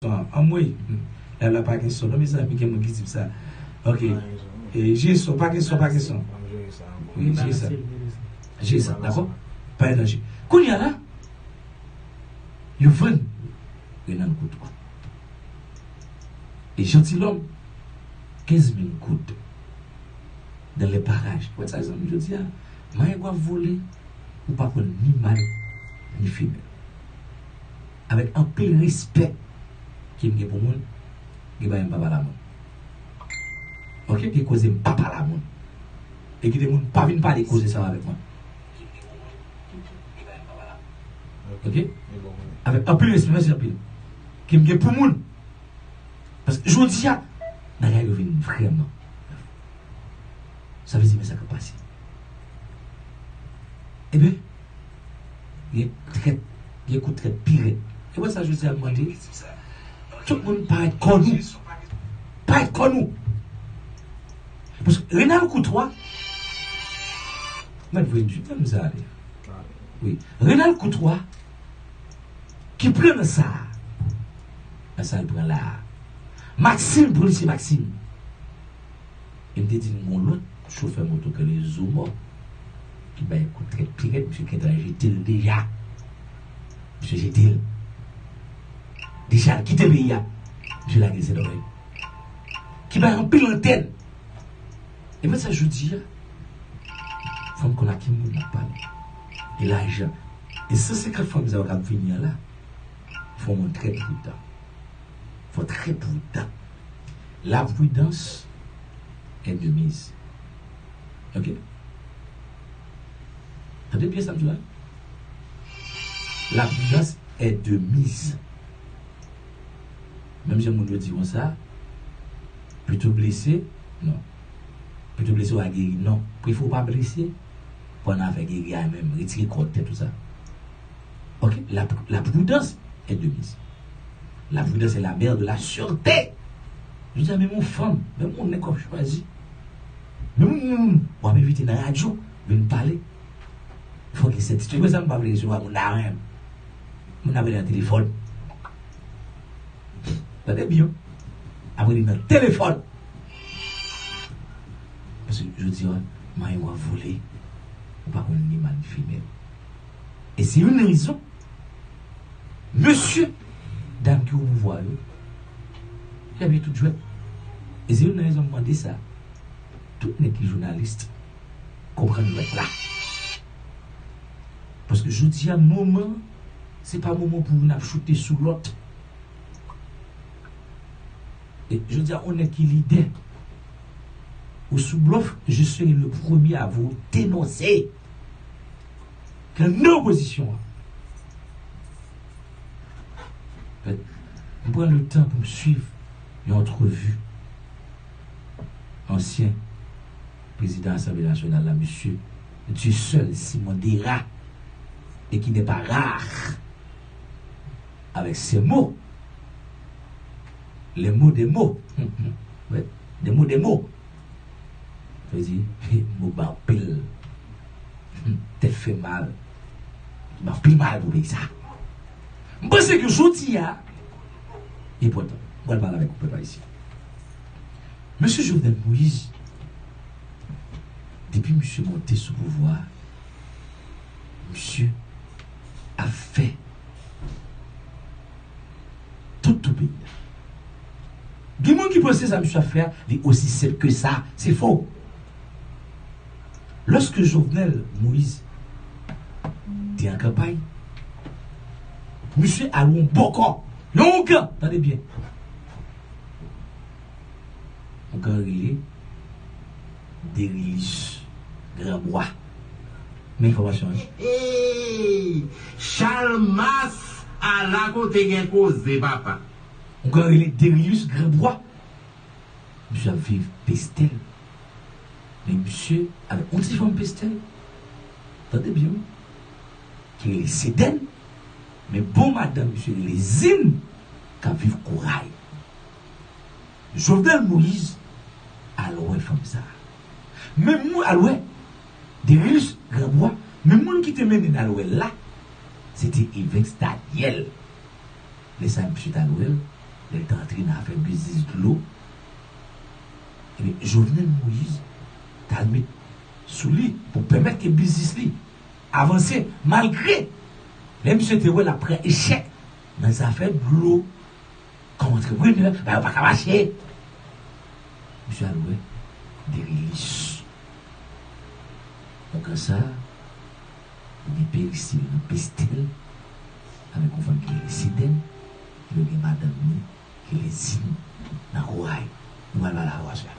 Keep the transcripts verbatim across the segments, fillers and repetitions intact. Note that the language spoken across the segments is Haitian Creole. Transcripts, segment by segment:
Anmwey, live la pa gen son non mezanmi, gen moun ki di m sa. Ok. E, jere son, pa gen son, pa gen son. Wi, jere sa. Jere sa, dakò? Pa gen danje. Kounye a la, yo vann Renan Koutwa. E Gentilhomme, kenz mil goud. Dans les parages. Ou wè sa zanmi jodi a? Mayengwa vole, ou pa konn ni mal ni femèl. Avèk anpil respè ke m gen pou moun, gen bagay m pa pale a moun. Ok, gen koze m pa pale a moun. E kite moun pa vin pale koze sa yo avèk mwen. Ok? Avèk anpil respè, mèsi anpil. Ke m gen pou moun. Paske jodi a, bagay yo vin vrèman. Sa vle di, men sa k ap pase. Ebyen, gen trèt, gen kout trèt pi rèd. E wè sa jodi a m mande, tout moun parèt kò nou. Parèt kò nou. Paske Renan Koutwa, mwen voye di, men sa ale. Wi. Renan Koutwa, ki pran nan sa a. Nan sa l pran la a. Maxime, polisye Maxime. E m te di n gon lòt chofè moto k rele Zomò ki bay kout trèt pi rèd, misye gentan jete l deja. Misye jete l. Deja l kite peyi a. Misye lage l Sentòrèy. Ki bay anpil antèn. E poutèt sa jodi a, fò m konn a ki moun n ap pale. E lajan. E san senkant fanmi sa yo k ap vini an la, fò moun trè pridan. Fò trè pridan. La prudence est de mise. Ok? Tande byen sa m di la. La prudence est de mise. Menm jan moun yo di konsa, pito blese, non. Pito blese w a geri, non. Prefere w pa blese, pran afè geri a menm, retire kò tèt ou sa. Ok, la, la prudence est de mise. La prudence est la mère de la sûreté. Jodi a, menm yon fanm, menm yon nèg w ap chwazi, menm yon moun w ap envite nan radyo, vin pale, fò gen sètitid. Mwen sa m pa vle resevwa moun nan menm. Moun ap rele nan telefòn. Tande byen. Ap rele nan telefòn. Paske jodi a, mayengwa vole, ou pa konn ni mal ni femèl. E se youn nan rezon, mesye, dam ki o pouvwa yo, y ap jwe tout jwèt. E se youn nan rezon m mande sa. Tout nèg ki jounalis, konprann jwèt la. Paske jodi a, moman, se pa moman pou youn ap choute sou lòt. E jodi a, yon nèg ki lidè ou sou blòf, je serai le premier à vous dénoncer. Ke nan opozisyon an. M pran le tan pou m swiv yon antrevi ansyen prezidan Asanble Nasyonal la, mesye Dieuseul Simon Dera, et qui n'est pas rare avec ses mots, les mots des mots, ouais, des mots des mots. Sa vle di, mo ba anpil. Tèt fè mal. Ba anpil mal pou peyi sa. M panse ke jodi a, enpòtan. M pral pale avèk ou, pèp ayisyen. Mesye Jovenel Moïse, depi misye monte sou pouvwa a, misye ap fè tout, tout peyi a. Gen moun ki panse sa misye ap fè a, li osi senp ke sa. Se fo. Lòske Jovenel Moïse te an kanpay, misye al yon bòkò, yon ougan, tande byen. Ougan rele Derilus Granbwa. Men enfòmasyon an. Hey, Chalmas, ala kote gen koze, papa. Ougan rele Derilus Granbwa. Misye ap viv Pestèl. Men misye avèk yon ti fanm Pestèl. Tande byen, wi. Ki rele Sedèn. Men bon madanm misye rele Zin, k ap viv Koray. Jovenel Moïse al wè fanm sa a. Men moun al wè Derilus Granbwa, men moun ki te mennen l al wè l la, se te Evens Daniel. Lè sa a, misye t al wè l, Lè l te antre nan afè biznis dlo, ebyen, Jovenel Moïse t al met sou li pou pèmèt ke biznis li avanse, malgre lè misye te wè l ap pran echèk nan zafè dlo, kòm antreprenè, bagay yo pa ka mache. Misye al wè Derilis. Donk, sa, li gen peristil nan Pestel, avèk yon fanm ki rele Sidèn, epi yo gen madanm li, ki rele Zin, nan Koray. Nou pral pale avè w aswè a.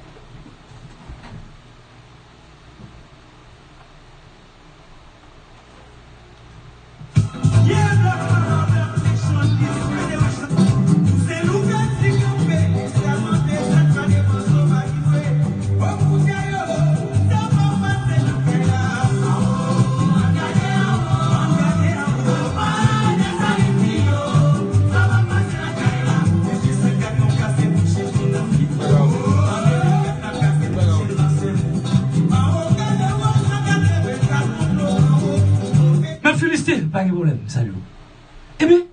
Mèt Filistyen, pa gen pwoblèm, m salye w. Ebyen,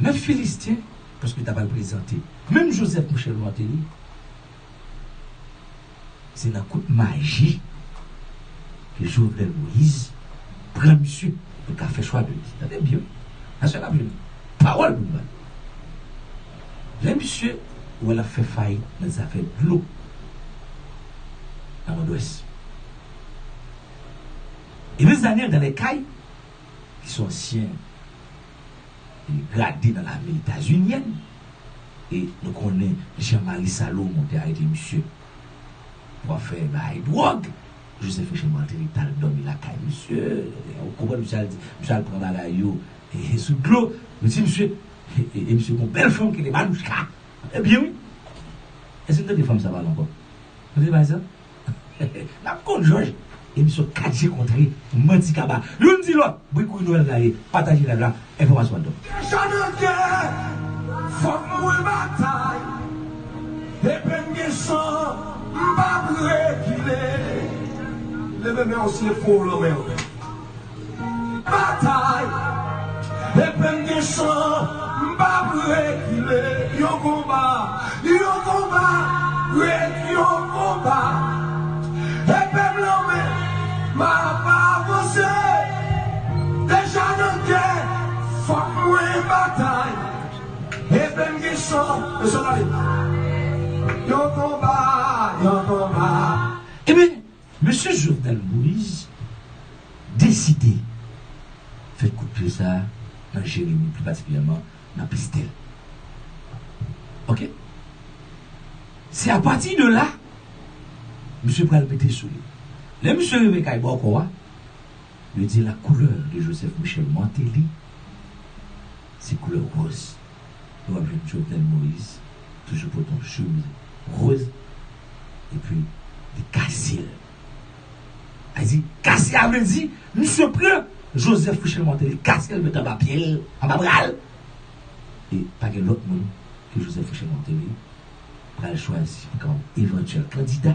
Mèt Filistyen, paske ta pral prezante menm Joseph Michel Martelly, se nan kout maji ke Jovenel Moïse pran misye pou l ka fè chwa de li. Tande byen, wi. Nan sa n ap jwenn pawòl pou n ba nou. Lè misye wè l ap fè fayit nan zafè dlo nan Nòdwès. E mezanmi, Daniel Daniel Kay, ki se ansyen grade nan lame etazinyèn, e nou konnen Jean Marie Salomon te arete misye pou afè bay dwòg. Joseph Michel Martelly t al dòmi lakay misye. Ou konprann, misye al di, misye al pran bagay yo, e, sou dlo. Yo di misye, e, e, e misye gon bèl fanm ki rele Manouchka. Ebyen wi. Èske n tande fanm sa pale ankò? Tande bagay sa? N ap konn jòj. Emisyon kat je kontre, manti kaba. Youn di lòt, bri kouri Nwèl la ye. Pataje live la, enfòmasyon al dòmi. Deja nan gè, fòk mwen batay. Epi m gen san, m p ap rekile. Leve men w si e fò w lanmen w. Batay, epi m gen san, m p ap rekile. Yon konba, yon konba, ret yon konba. Epi m lanmen, m ap avanse. Deja nan gè, fòk mwen batay. Epi m gen san, e san ale. Yon konba, yon konba. Ebyen, Mesye Jovenel Moïse deside fè kout pye sa a nan Jeremi, pli patikilyèman nan Pestel. Oke? Se apati de la, misye pral mete sou li. Lè misye rive kay bòkò a, yo di la couleur de Joseph Michel Martelly, se koulè wòz. Nou ap jwenn Jovenel Moïse, toujou pote yon chemiz wòz, epi li kase l. Sa di, kase a vle di, misye pran Joseph Michel Martelly, kase l, met anba pye l, anba bra l. E pa gen lòt moun ke Joseph Michel Martelly pral chwazi kòm evantyèl kandida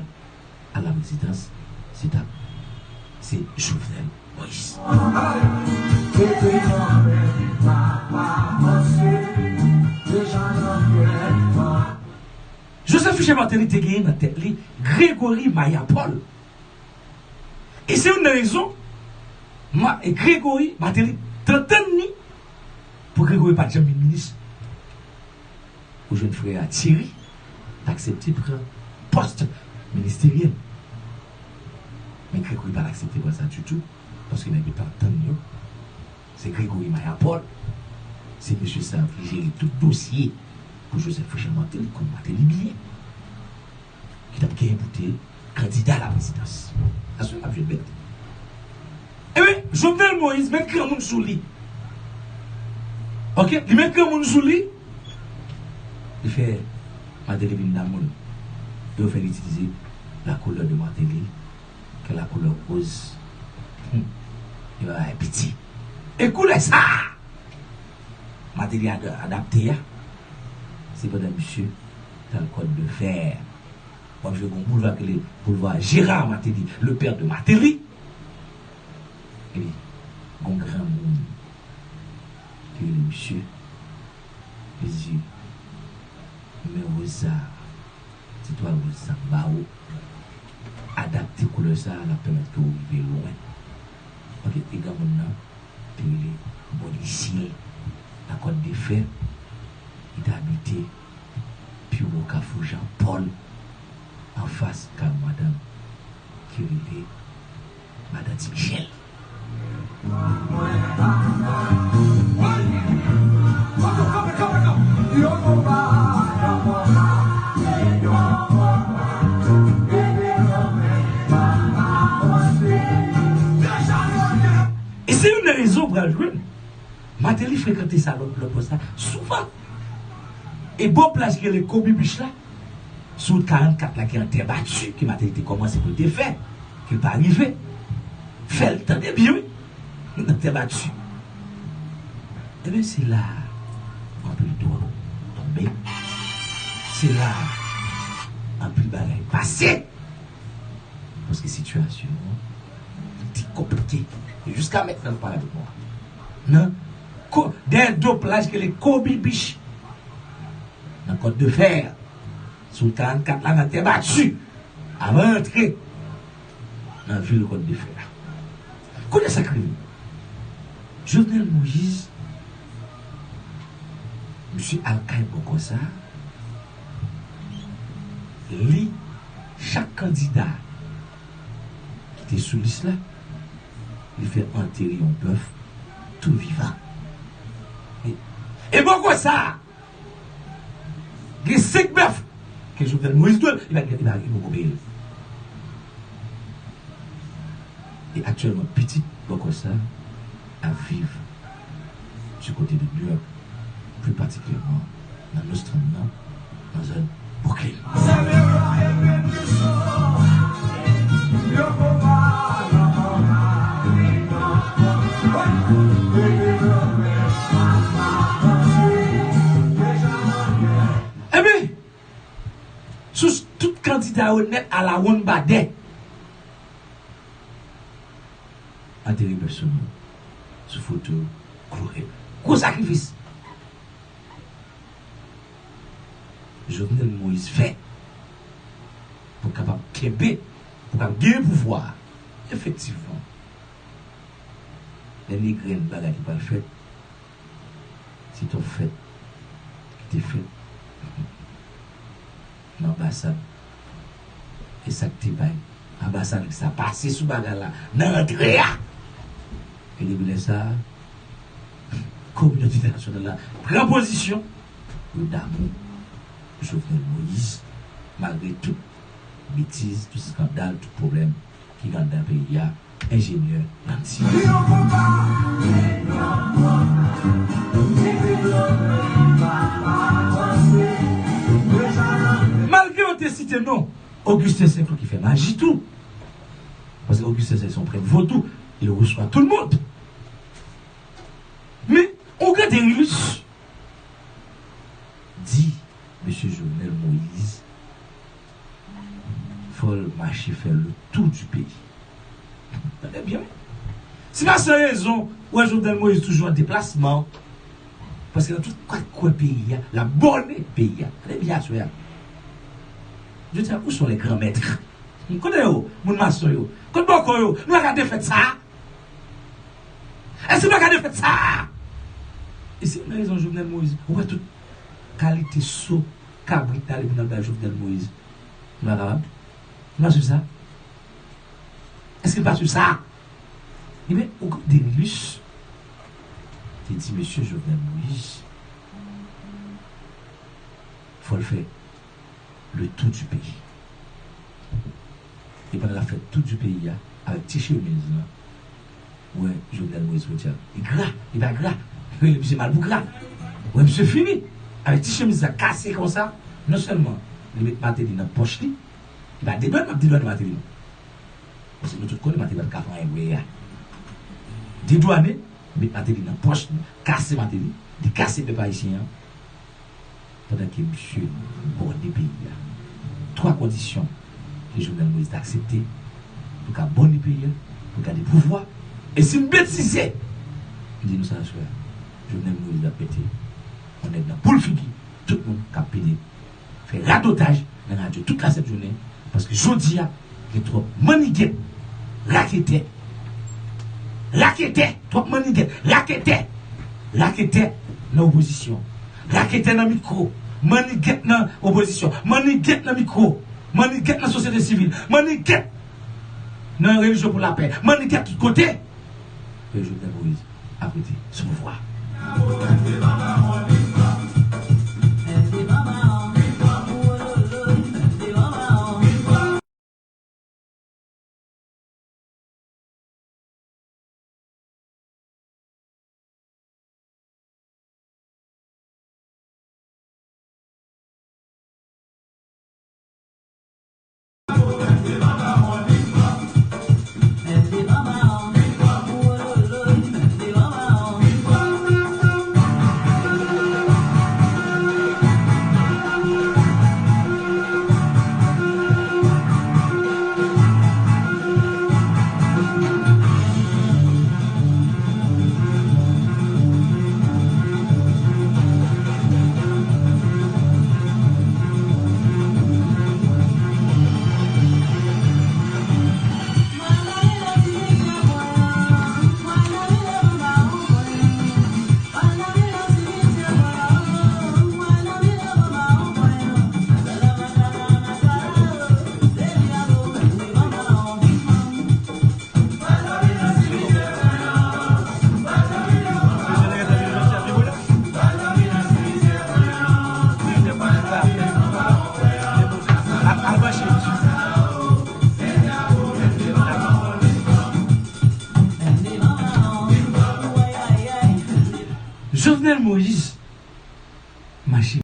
a la prezidans, se t ap, se Jovenel Moïse. Joseph Michel Martelly te genyen nan tèt li Gregory Mayapol. E se youn nan rezon Ma-, Gregory Martelly t antann li pou Gregory pa t janm vin minis. Ou jwenn frè a Thierry, t aksepte pran pòs ministeryèl. Men Gregory pa t aksepte pran sa ditou, paske nèg yo t ap tann yo. Se Gregory Mayapol, se mesye sa ki jere tout dosye pou Joseph Michel Martelly, konn Martelly byen, ki t ap genyen pou te kandida a la prezidans. Aswè n ap jwenn bèlte. Ebyen, Jovenel Moïse met granmoun sou li. Oke, li met granmoun sou li. Li fè Martelly vin damoun. Yo fè l itilize la couleur de Martelly, ke la couleur rose. Hmm. Li pa bay piti. E koulè sa a, Martelly ad-, adapte a, se pandan misye t al Côte de Fer. W ap jwe gon boulva ki rele boulva Gérard Martelly, le père de Martelly. Epi, gon granmoun ki rele misye Li di, men woz sa a, ti twal woz sa m ba ou, adapte koulè sa a, l ap pèmèt ke w rive lwen. Ok, e granmoun nan te rele Monisye Lakòt de Fè, li te abite pi wo Kafou Jan Pòl, anfas kay yon madanm ki rele Madan Ti Michèl. E se youn nan rezon w pral jwenn Martelly frekante sa lòt, lòt bò sa souvan. E bò plaj ki rele Kobe Beach la, sou wout karannkat la ki an tè bati, ke Martelly te kòmanse pou l te fè, ke l pa rive. Fè l, tande byen, wi. Nan tè bati. Ebyen, se la anpil dwòl tonbe. Se la anpil bagay pase. Paske sitiyasyon an te konplike. E jiska mentnan, nou pale avèk nou an. Nan ko-, dèyè do plaj ki rele Kobe Beach, nan Kòt de Fè, sou karannkat la, nan tè bati, avan antre nan vil Kòt de Fè a. Kounye a sa k rive? Jovenel Moïse, misye al kay bòkò sa, li, chak kandida ki te sou lis la, li fè antere yon bèf tou vivan. E, e bòkò sa, gen senk bèf ke Jovenel Moïse dwe l, li pa, li pa, li poko peye l. E aktyèlman, pitit bòkò sa ap viv du côté de New York, plus particulièrement nan Nòstranm nan, nan zòn Brooklyn. Ebyen, sou tout kandida yo nèt alawonnbadè, antere pèsonn yo sou foto Chloé. Gwo sakrifis Jovenel Moïse fè pou kapab kenbe, pou kapab genyen pouvwa a. Efektivman, lè n egrenn bagay ki pral fèt, se t yon fèt ki te fèt nan anbasad. E sa k te bay anbasad sa pase sou bagay la nan rantre a. E depi lè sa a, kominote entènasyonal la pran pozisyon, yo damou Jovenel Moïse, malgre tout betiz, tout eskandal, tout pwoblèm ki gen anndan peyi a, enjenyè Landy. Malgre yo te site non Augustin Saint-Cloud ki fè maji tou. Paske Augustin Saint-Cloud se yon prèt vodou, il reçoit tout le monde. Men, yon gran Derilus di mesye Jovenel Moïse, fò l mache fè le tour du pays. Tande byen, wi. Si pa san rezon, ou wè Jovenel Moïse toujou an deplasman. Paske nan tout kat kwen peyi a, l ap bòne peyi a. Tande byen aswè a. Je dis, où sont les grands maîtres? Kote yo, moun mason yo? Kote bòkò yo? Nou pa ka defèt sa a? Èske nou pa ka defèt sa a? E se nan rezon Jovenel Moïse, ou wè tout kalite so kabrit n ale pou n al bay Jovenel Moïse. Nou pa kapab? Nou pa swiv sa? Èske n pa swiv sa? Ebyen, yon gran Derilus te di mesye Jovenel Moïse, fò l fè le tour du pays. E pandan l ap fè tour du pays a, avèk ti chemiz lan, ou wè Jovenel Moïse Frontière, li gra, li pa gra, yo rele misye Malpougra. Ou wè misye fini, avèk ti chemiz la kase konsa, non sèlman li met Martelly nan pòch li, li pa dedwane, m ap dedwane Martelly non. Paske nou tout konnen Martelly pa t ka fè anyen vre a. Dedwane, met Martelly nan pòch, kase Martelly, li kase pèp ayisyen an. Pandan ke misye bòne peyi a. Twa kondisyon ke Jovenel Moïse te aksepte pou ka bòne peyi a, pou gade pouvwa. E si n betize, m di nou sa aswè a, Jovenel Moïse ap mete Nèg nan boul figi tout moun k ap pede fè radotaj nan radyo tout lasent jounen, paske jodi a, gen twòp manniget, raketè, raketè, twòp manniget, raketè, raketè nan opozisyon, raketè nan mikwo, manniget nan opozisyon, manniget nan mikwo, manniget nan sosyete sivil, manniget nan relijyon pou lapè, manniget tout kote. Ke Jovenel Moïse ap rete sou pouvwa. Jovenel Moïse mache.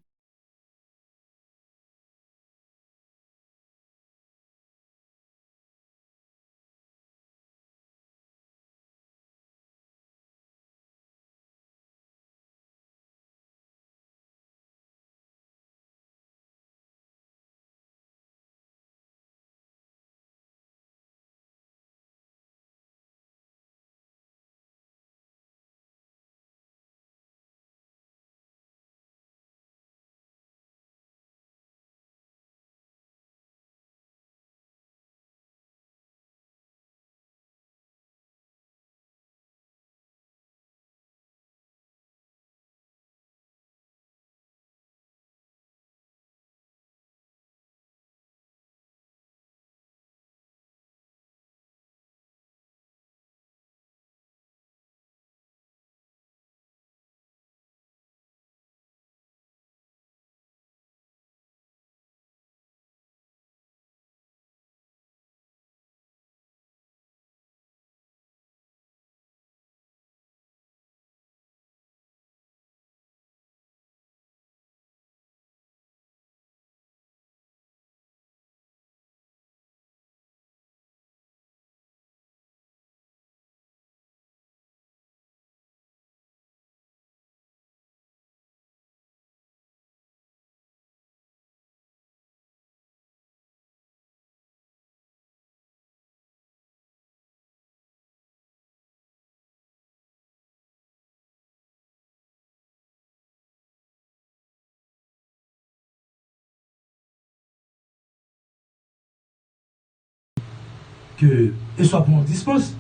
Ke e swa pou yon dispans,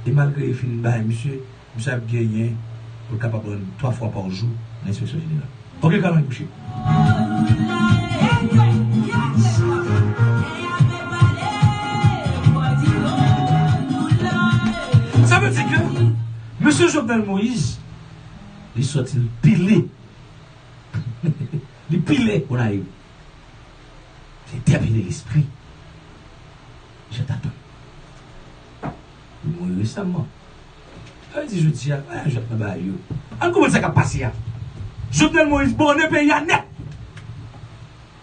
e malgre yo fin bay misye, misye ap genyen pou l kapab rann twa fwa pa jou nan enspeksyon jeneral. Ok, kalman kouche. Sa vle di ke mesye Jovenel Moïse, li sòti, li pile. Li pile Gonayiv. Li dèpile lespri. Jan t atann. Li mouri resaman. Sa vle di jodi a, pa jwèt nan bagay yo. Ann konprann sa k ap pase a. Jovenel Moïse bòne peyi a nèt.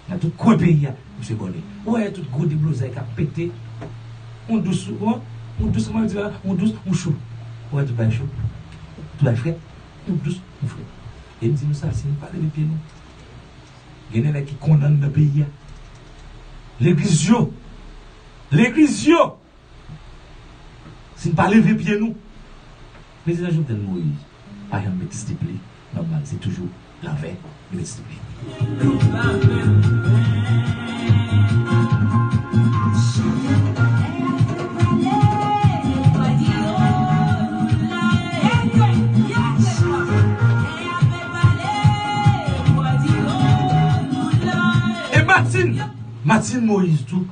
Nan tout kwen peyi a, misye bòne. Ou wè tout gwo deblozay k ap pete. Ou dous, ou, ou dous, kòman yo di la, ou dous, ou cho. Ou wè tout bagay cho. Tout bagay frèt. Ou dous, ou frèt. E m di nou sa, si nou pa leve pye nou, gen de nèg ki konn anndan peyi a. Legliz yo! Legliz yo! Si n pa leve pye nou, Prezidan Jovenel Moïse pa janm egziste plis, nòmal, se toujou Lanvè, nou met silvouplè. E Martine, Martine Moïse tou,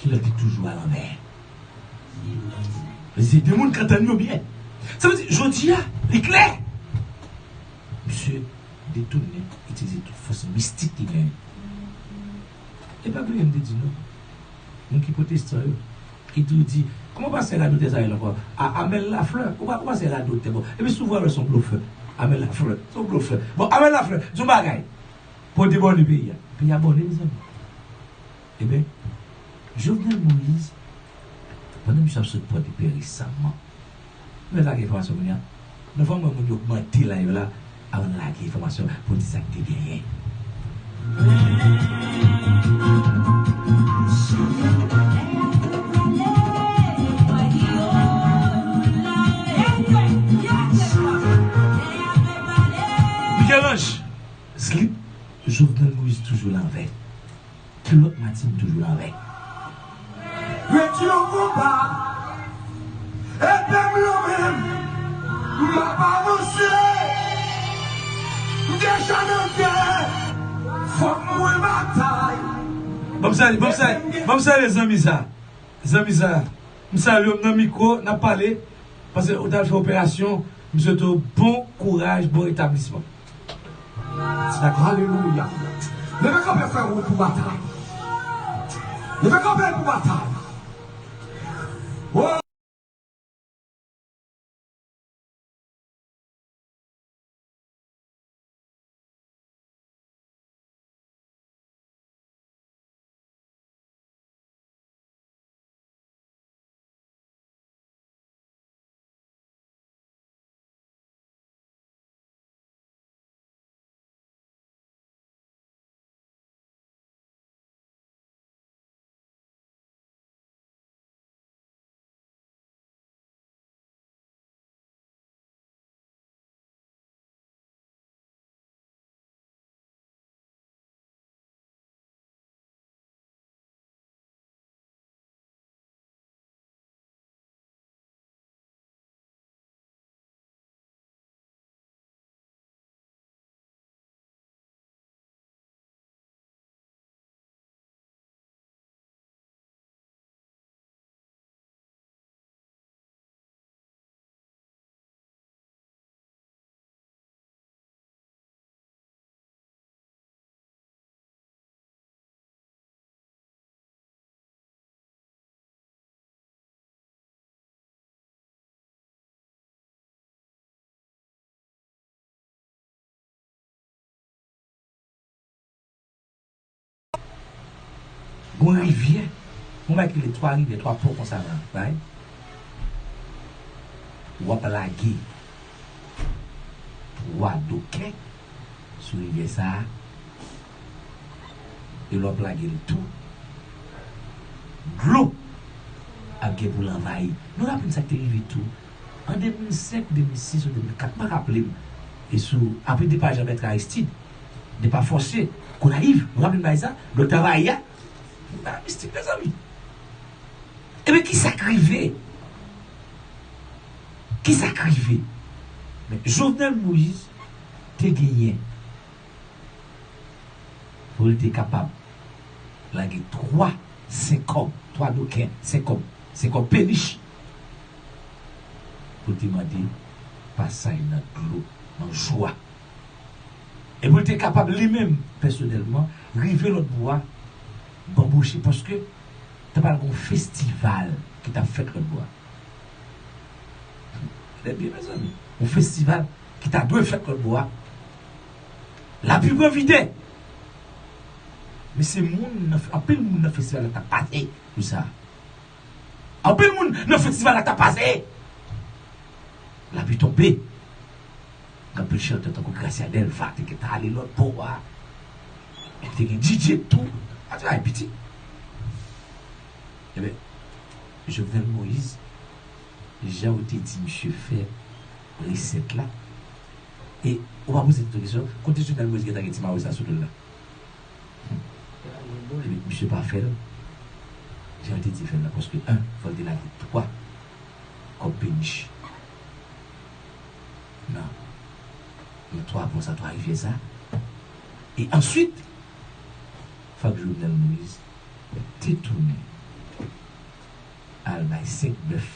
ki lè ki toujou alanvè. Mesye, de moun k ap tann yo byen. Sa vle di, jodi a, li klè. Misye detounen, itilize tout fòs mistik li genyen. E pa bliye m te di nou, moun ki pwotestan yo, ki toujou di, kòman pastè radotè sa rele ankò? A, Amel Lafleur. Ou pa, ou pastè radotè, bon. Epi si w vwè l, se yon blofè. Amel Lafleur, se yon blofè. Bon, Amel Lafleur, di yon bagay. Pou w debòne peyi a. Peyi a bòne, mezanmi. Ebyen, Jovenel Moïse, pandan misye ap sot pran depè resaman, nou lage enfòmasyon kounye a. Nou fè mwen moun yo ogmante live la, avan n lage enfòmasyon pou n di sa k te genyen. Michel-Ange, slip Jovenel Moïse toujou lanvè. Kilòt Martine toujou lanvè. Redi yon konba. Epe m lan menm. M ap avanse. M deja nan gè. Fòk mwen batay. Ban m salye, ban m salye, ban m salye zanmi sa. Zanmi sa. M salye w, m nan mikwo, n ap pale. Paske ou t al fè operasyon. M swete w bon kouraj, bon retablisman. Alelouya. Leve kanpe frè ou pou batay. Leve kanpe pou batay. Oh. Gon rivyè, gon bagay ki rele twa rivyè, twa pon konsa nan bay. W ap lage twa doken sou rivyè sa a. E lè w ap lage l tou, dlo ap gen pou l anvayi. Nou raple n sa k te rive tou an de mil senk, de mil sis ou de mil kat, m pa raple m. E sou, apre depa Jean Bertrand Aristide, depa fòse Gonayiv, nou raple n bagay sa, blòk travay a, bagay mistik, mezanmi. Ebyen, kisa k rive? Kisa k rive? Men, Jovenel Moïse te genyen pou l te kapab lage twa senkòb, twa doken senkòb, senkòb penich, pou l te mande pasaj nan dlo, nan jou a. E pou l te kapab li menm, pèsonèlman, rive lòt bò a, banboche, paske t ap pral gen yon festival ki t ap fèt lòt bò a. Tande byen, mezanmi. Yon festival ki ta dwe fèt lòt bò a. Lapli pran vide. Men se moun nan, anpil moun nan festival la t ap pase pou sa. Anpil moun nan festival la t ap pase. Lapli tonbe. Gen anpil chantè tankou Gracia Delva te gentan ale lòt bò a. Epi te gen D J tou. A, te bay piti. Ebyen, Jovenel Moïse, jan ou te di misye fè resèt la, E ou pa poze tèt ou kesyon, kote Jovenel Moïse gentan gen ti mawè sa sou do l la? Epi misye pa fè l jan yo te di fè l la, paske, en, fò l te lage twa kòb penich nan, nan twa pon sa, twa rivyè sa. E answit, fòk Jovenel Moïse te tounen al bay senk bèf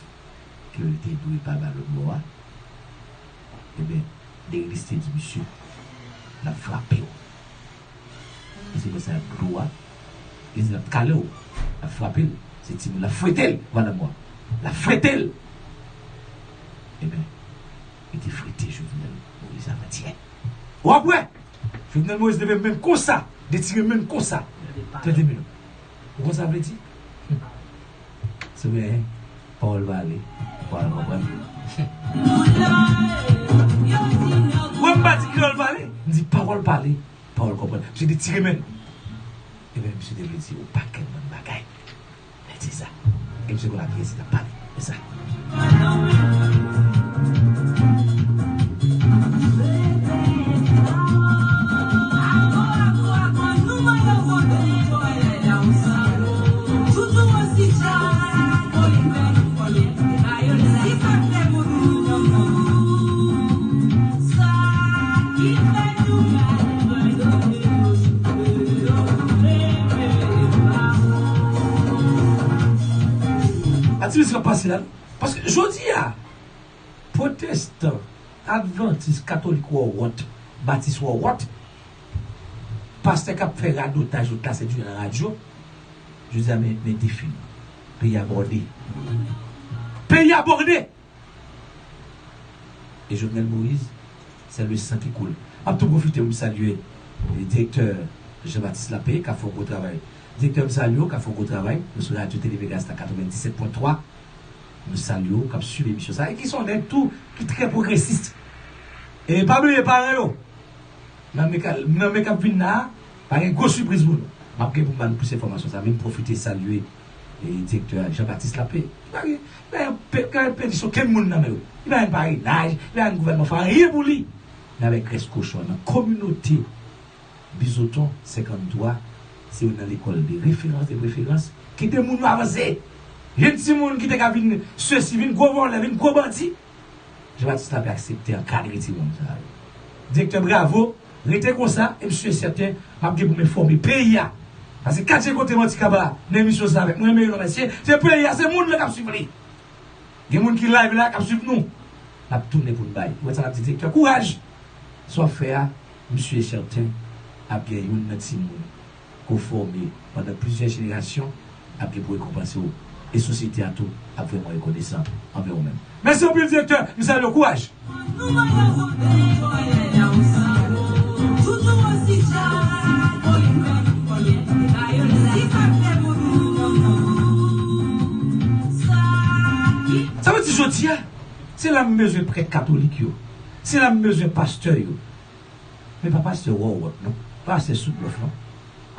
ke l te dwe pa ba lòt bò a. Ebyen, Derrick Listé di misye, "N ap frape w." Misye pran sa ak dlo a, li di, "N ap kale w." L ap frape l. Se timoun, l ap frete l, madanm mwa. L ap frete l. Ebyen, li te frete Jovenel Moïse avantyè. W ap wè, Jovenel Moïse leve men l konsa, detire men l konsa. Tande men non. Ou konn sa vle di? Se vre, en? Pawòl pale, pawòl konprann. Mwen, m pa di kreyòl pale, m di pawòl pale, pawòl konprann. Misye detire men l. Ebyen, misye te vle di yon pakèt bann bagay. Lè di sa, e misye konn ak kiyès li t ap pale. E sa. Aktivis k ap pase la, paske jodi a, pwotestan, advantis, katolik, wòwòt, batis, wòwòt, pastè k ap fè radotaj sot la sèt jou nan radyo, jodi a, men, men defi nou. Peyi a bòde. Peyi a bòde! E Jovenel Moïse, c'est le sang qui coule. M ap tou pwofite pou m salye direktè Jean Baptiste Lapé, k ap fè yon gwo travay. Direktè, m salye w, k ap fè yon gwo travay. Nou sou radyo Tele Vegas la, katrevenndisèt pwen twa. Nou salye w, k ap swiv emisyon sa. E ki se yon nèg tou, ki trè pwogresis. E pa bliye paran yo. Nan me ka, nan me k ap vin la a, pa gen gwo sipriz pou nou. M ap gen pou m ba nou plis enfòmasyon sa, men m pwofite salye, e, direktè a, Jean Baptiste Lapé. Li pa gen, li pa gen pe-, pa gen petisyon okenn moun nan men yo. Li pa gen parenaj, li pa gen gouvènman fè anyen pou li. Men avèk rès kochon an nan kominote Bizoton senkanntwa, se youn nan lekòl de referans, de preferans. Kite moun yo avanse. Jèn timoun ki te ka vin sesi, vin gwo vòlè, vin gwo bandi. Jean Baptiste Lapé aksepte ankadre timoun sa yo. Direktè, bravo, rete konsa, e m si e sèten, m ap gen pou m enfòme peyi a. Paske Katye Kote Manti Kaba nan emisyon sa avèk mwen, Emery Lomesye, se peyi a, se moun nan k ap swiv li. Gen moun ki live la, k ap swiv nou. N ap tounen pou n bay. Ou wè sa n ap di direktè, kouraj! Sa w ap fè a, m si e sèten, ap gen youn nan timoun ke w fòme pandan plizyè jenerasyon ap gen pou rekonpanse w. E sosyete a tou ap vrèman rekonesan anvè ou menm. Mèsi anpil, direktè. M salye w. Kouraj! Sa vle di jodi a, se la m bezwen prèt katolik yo. Se la m bezwen pastè yo. Men pa pastè wòwòt non. Pa pastè sou blòf non.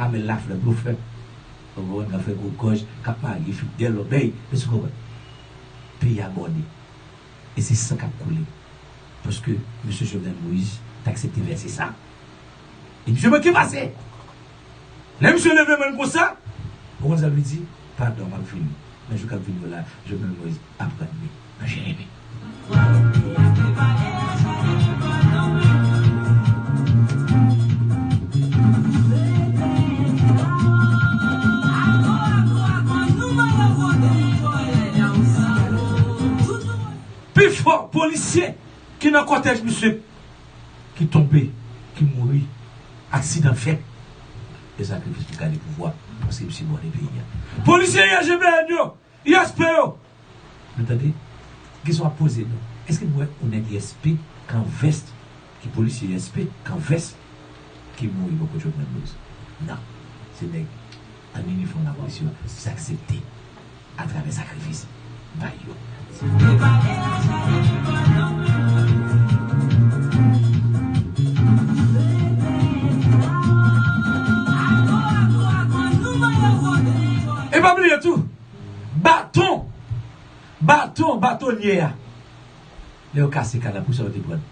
Amèl Laflè blofè. Ou konprann, k ap fè gwo gòj, k ap marye fi dèl lòbèy. Èske w konprann? Peyi a bòde. E se san k ap koule. Paske mesye Jovenel Moïse t aksepte vèse sa. E misye manke pase. Lè misye leve men l konsa, ou konn sa l vle di? Padon, m ap vini. Nan jou k ap vini yo la, Jovenel Moïse ap rann li nan Jeremi. Pifò polisye ki nan kòtèj misye ki tonbe, ki mouri, aksidan fèt. E sakrifis pou gade pouvwa, paske misye bòne peyi a. Polisye I S G P N yo, I S P yo, nou tande? Kesyon ap poze nou. Èske nou wè yon nèg I S P k an vès, ki polisye I S P k an vès, ki mouri bò kote Jovenel Moïse? Non. Se nèg an inifòm lapolis yo, ki aksepte atravè sakrifis bay yo. E pa bliye tou, baton, baton, batonye a. Lè yo kase kanal, pou sa yo te pran l.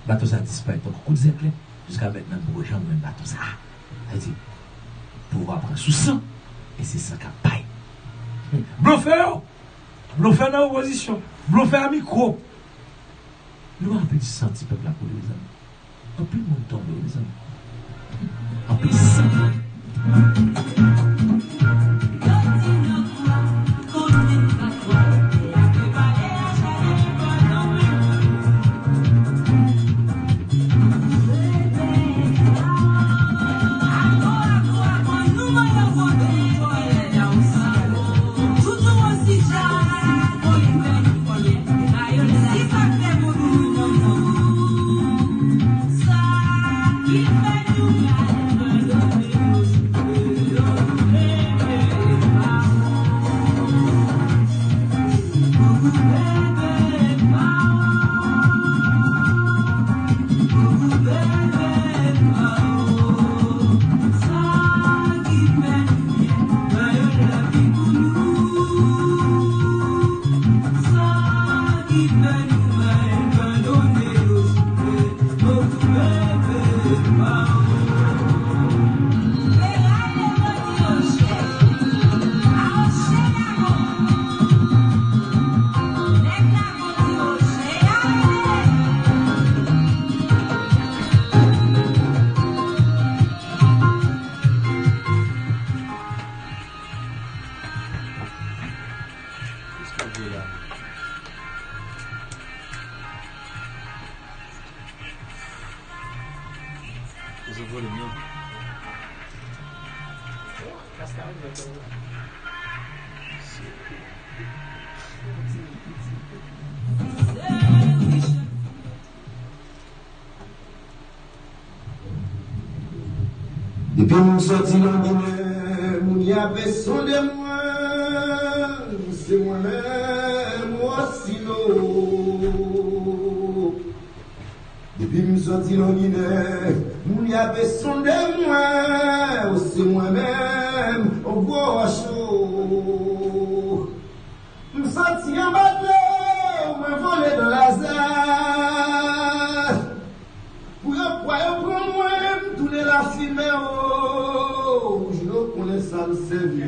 Bato sa disparèt tankou kout zèklè. Jiska mentnan, nou poko janm jwenn bato sa. Sa vle di, pouvwa pran sou san, e se san k ap bay. Blofè yo! Blofè nan opozisyon! Blofè a mikwo! Nou pa anpil santi pèp la koule, mezanmi. Anpil moun tonbe, mezanmi. Anpil san. Depi m sòti nan Ginen, moun y ape sonde mwen, se mwen menm, Osilo. Depi m sòti nan Ginen, moun y ape sonde mwen, o, se mwen menm, o, gwo wòch o. M sòti anba dlo, mwen vole nan lazè. Pou yo kwè yo pran mwen, m tounen lafimen o. Yo konnen sa m sèvi,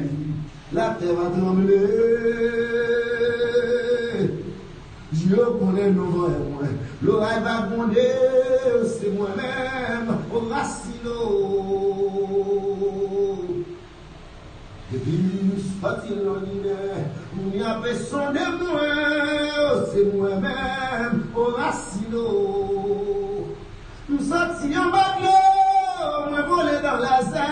latè va tranble. Yo konnen nou voye mwen, loray va gwonde, se mwen menm, o, Osilo. Depi m sòti nan Ginen, moun y ape sonde mwen, o, se mwen menm, o, Osilo. M sòti anba dlo, mwen vole nan lazè.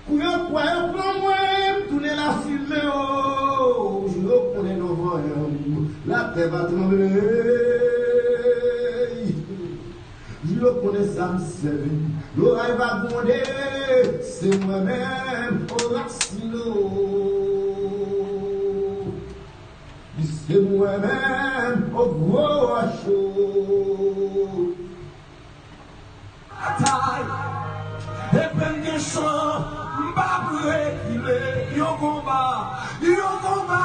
Pou yo kwè yo pran mwen, m tounen lafimen o. Yo konnen nou voye m, latè va tranble. Yo konnen sa m sèvi, loray va gwonde, se mwen menm, o, Osilo. Se mwen menm, o, gwo wòch o. Batay, epi m gen san, m p ap rekile. Yon konba, yon konba,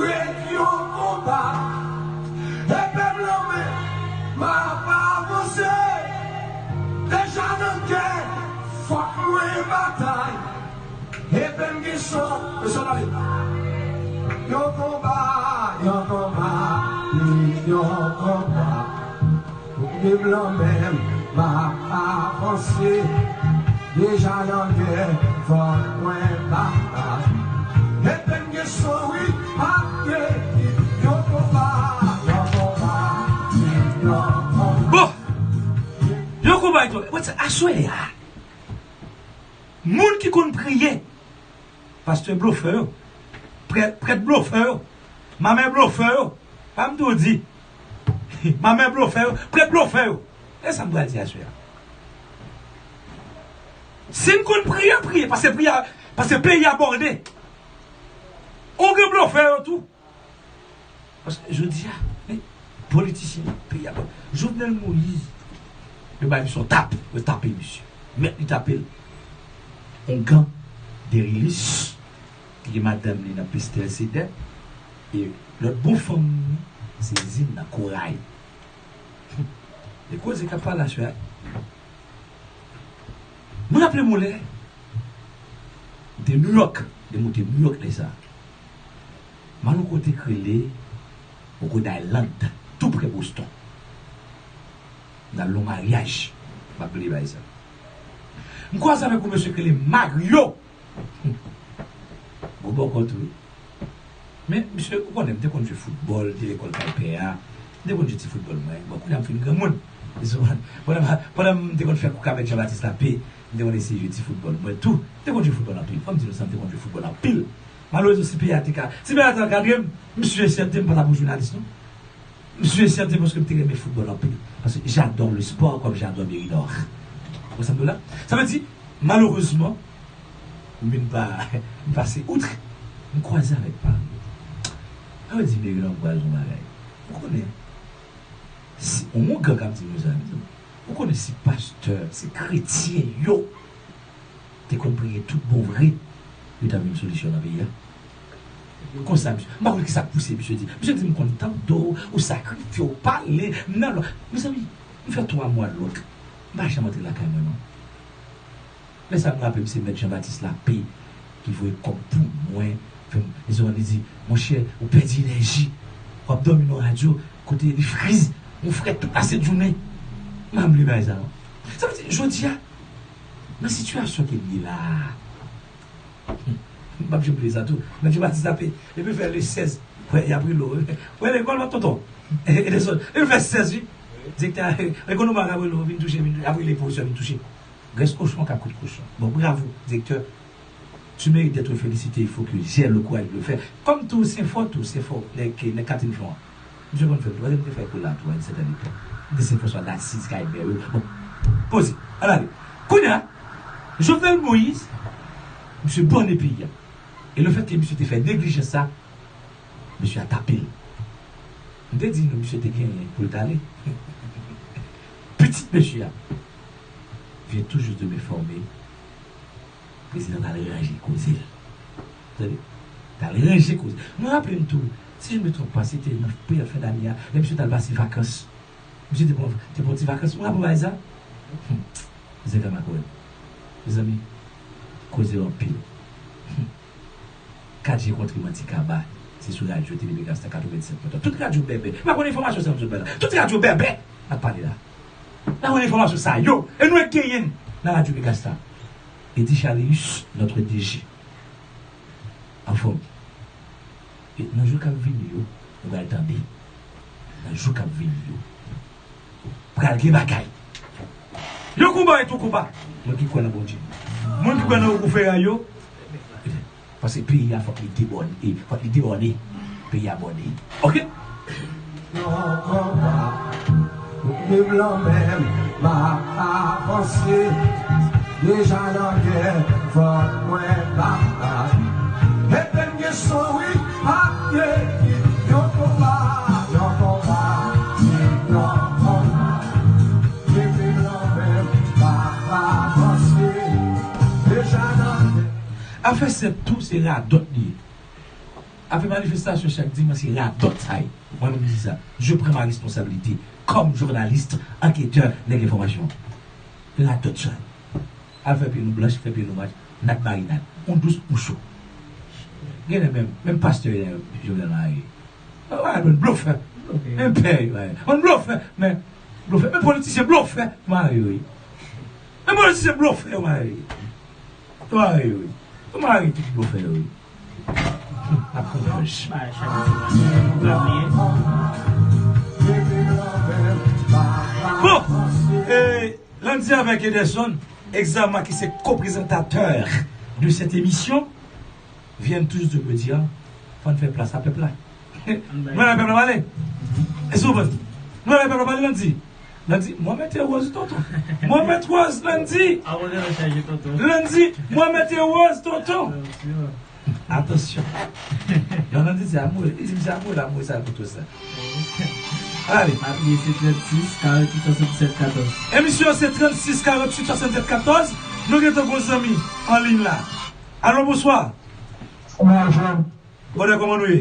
ret yon konba. Epi m lanmen, m ap avanse. Deja nan gè, fòk mwen batay. Epi m gen san, e san ale. Yon konba, yon konba, yon konba. Pou m lanmen m ap avanse. Deja nan gè, fòk mwen batay. Epi m gen san, wi, ap gen yon konba, yon konba, yon konba. Bon, yon konba, yon konba. Aswè a. Moun ki konn priye, pastè blofè yo, prè-, prèt blofè yo, manmè blofè yo, pa m tou di, manmè blofè yo, prèt blofè yo. E sa m pral di aswè a. Si n konn priye, priye, paske priye, paske peyi a bòde. Ou gen blofè yo tou. Paske jodi a, men, politisyen peyi a, bon, Jovenel Moïse, yo bay misye yon tap, yo tape misye. Mèt li tape l. Ongan Derilis, ki gen madanm li nan Pestèl Sedè, e lòt bon fanm li, se Zin nan Koray. Se koze k ap pale aswè a. Mwen raple m yon lè, m te New York, lè m te New York lè sa. M al yon kote k rele Rhode Island, tou pre Boston. M al nan yon maryaj, m ap bliye bagay sa. M kwaze avèk yon mesye k rele Mario. Gwo bòkò tou wi. Men, misye, ou konnen, m te konn jwe foutbòl, te lekòl kay pè a. M te konn jwe ti foutbòl mwen. Bon, kounye a m fin granmoun. Pandan, pandan m te konn fè kouk avèk Jean Baptiste Lapé, m te konn eseye jwe ti foutbòl mwen tou. M te konn jwe foutbòl anpil. Fò m di nou sa, m te konn jwe foutbòl anpil. Malerezman, si peyi a te ka, si peyi a te ankadre m, m si e sèten m pa t ap yon jounalis, non. M si e sèten paske m te renmen foutbòl anpil. Paske j'adore le sport comme j'adore Méridor. Ou konprann sa m di w la? Sa vle di, malerezman, m vin pa, m pase out, m kwaze avèk Mario. Sa vle di, Méridor, m kwaze yon bagay. Ou konnen, si, yon gang ap di nou sa, ou konnen si pastè, si kretyen yo te konn priye tout bon vre, yo ta vin solisyon nan peyi a. Konsa, misye, m pa konn kisa k pouse misye di. Misye di, "M konn tande w, ou sakrifye, ou pale, m nan lwa." Mezanmi, m fè twa mwa lòt, m pa janm antre lakay mwen, non. Lè sa, m raple m se Mèt Jean Baptiste Lapé ki voye kòb pou mwen, fè m, mezanmi, li di, "Monchè, ou pèdi enèji, w ap dòmi nan radyo, kote li friz, yon frèt tout la sent jounen." M pa bliye bagay sa, non. Sa vle di, jodi a, nan sitiyasyon ke m ye la a, m p ap janm bliye sa tou. Mèt Jean Baptiste Lapé, depi l fè le sèz, wè, y ap rele w. Wè, lekòl, tonton. Ederson, depi l fè sèz, wi. Direktè, ekonomi a k ap rele w, vin touche, vin, ap rele pwofesè, vin touche. Grès kochon k ap kout kochon. Bon, bravo, direktè. Tu mérites d'être félicité, il faut que j'ai le courage de le faire. Comme tout, c'est fort, tout, c'est fort. Nèg, nèg Catherine Florent. Misye konn fè l tou. Misye te fè kou la tou, a yon sètèn epòk. Misye se François d'Assise, Kaybè, wi. Bon, poze. Ann ale. Kounye a, Jovenel Moïse, misye bòne peyi a. E le fèt ke misye te fè neglijans sa, misye a tape l. M te di nou, misye te genyen pou l t ale. Pitit mesye a vient tout juste de m'informer, prezidan t al ranje koze l. Tande? T al ranje koze. Mwen raple m tou, si je ne me trompe pas, se te nan peryòd fen dane a, lè misye t al pase vakans. Misye te pran, te pran ti vakans. Ou raple w bagay sa? Hmm. Zèga makwèl. Mezanmi, koze yo anpil. Hmm. Kat je kontre manti kaba, se sou radyo Télé Megastar katrevennsèt pwen twa. Tout radyo bèbè. M pa konn enfòmasyon sa m sot bay la. Tout radyo bèbè n ap pale la. M pa konn enfòmasyon sa yo. E nou genyen l nan radyo Megastar. Eddy Charius, notre D G. Anfòm. E nan jou k ap vini yo, nou pral tande. Nan jou k ap vini yo, pral gen bagay. Yon konba est un combat. Moun ki kwè nan Bondye, moun ki kwè nan wouvè yo, paske peyi a fòk li debòne, fòk li debòne. Peyi a bòne. Oke? Yon konba, m ap avanse. Deja nan gè, fòk mwen batay. Ede m gen son, wi, ap gen yon konba, yon konba, yon konba. Depi lè m pa avanse, deja nan gè. Afè sèt tou, se radòt li ye. Afè manifestasyon chak dimanch, se radòt sa ye. Mwen menm m di sa. Je prends ma responsabilité comme journaliste, enquêteur, nèg enfòmasyon. Radòt sa. Al fè pye nou blanch, fè pye nou mach, n ap marinad. Ou dous, ou cho. Genlè menm, menm pastè yo, Jovenel Moïse. Ou pa konn blofè. Menm pè yo, ou konn blofè, men blofè. Men politisyen blofè, mare yo ye. Men politisyen blofè, mare yo ye. Mare yo ye. Mare tout blofè yo ye. Ap konprann. Bon, e, Landy avèk Ederson, Exama ki se co-présentateur de cette émission, viennent tous de me dire, fò n fè plas a pèp la. Nou lè pèp la pale. Èske w konprann? Nou lè pèp la pale, Landy. Landy, mwen mete wòz, tonton. Mwen mete wòz, Landy. Landy, mwen mete wòz, tonton. Atansyon. Yon nan di se amour, li di se amour, l'amour, sa pou tou sa. Ale. Apiye se trannsis, karanntuit, swasanndisèt, katòz. Emisyon se trannsis, karanntuit, swasanndisèt, katòz. Nou gentan gon zanmi an liy la. Alo, bonswa. Bonjou. Bonè, kòman nou ye?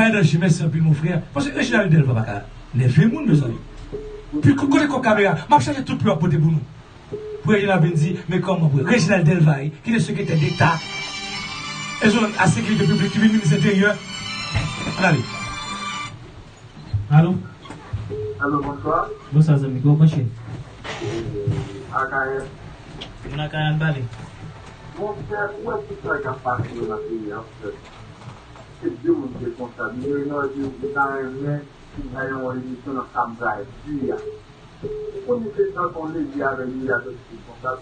Fire Danger, mèsi anpil, mon frè. Paske Reginald Delva pa ka nève moun, mezanmi. Pi kote kòb kamera, m ap chache tout pye w ap pote pou nou. Pou Reginald vin di, men kòman pou Reginald Delva, ki te sekretè deta, e zòn a sekirite piblik, ki vin minis enteryè. Ann ale. Alo? Alo, bonswa. Bonswa, zanmi. Kòman w branche? Akayè. Moun Akayè, ann pale. Monchè, ou wè tout sa k ap pase yo nan peyi a, frè. Se de moun ki responsab. Yo, yo, yo, yo ta renmen pou bay yon emisyon nan sa m pral di a. Ou konnen se jan ton leve avè Youri a soti konsa.